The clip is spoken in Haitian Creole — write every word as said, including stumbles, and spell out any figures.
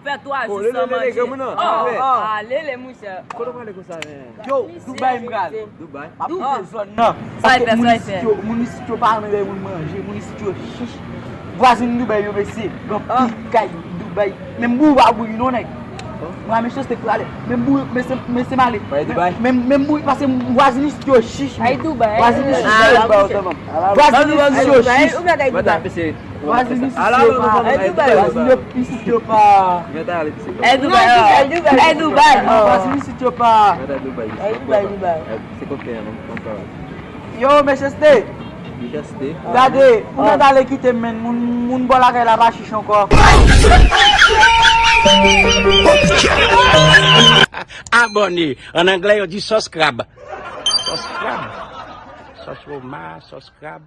Fè twa jou san manje. Oh, oh, ah, lele, monchè. Kote w prale konsa, men? Yo, Dubai m pral. Dubai? M ap kite zòn nan. Paske moun isit yo, moun isit yo pa renmen lè moun manje, moun isit yo chich. Vwazin Dubai yo, mesye, gen anpil kay Dubai. Menm bourik pa bourik non, nèg. Mwen, mesye, se prale. Menm bourik, mesye, mesye, m ale. Menm, menm bourik, paske vwazin isit yo chich. Ay Dubai. Vwazin isit yo chich. Vwazin isit yo chich. Vwazin isit yo pa. Vwazin yo isit yo pa. Ay Dubai. Ay Dubai. Vwazin isit yo pa. Ay Dubai, Dubai. Yo, mesye, se Gade, ou mèt ale kite m, menn. Moun, moun bò lakay la pa chich ankò. Abòne. An anglè, yo di subscribe. Subscribe. Subscribe. Subscribe.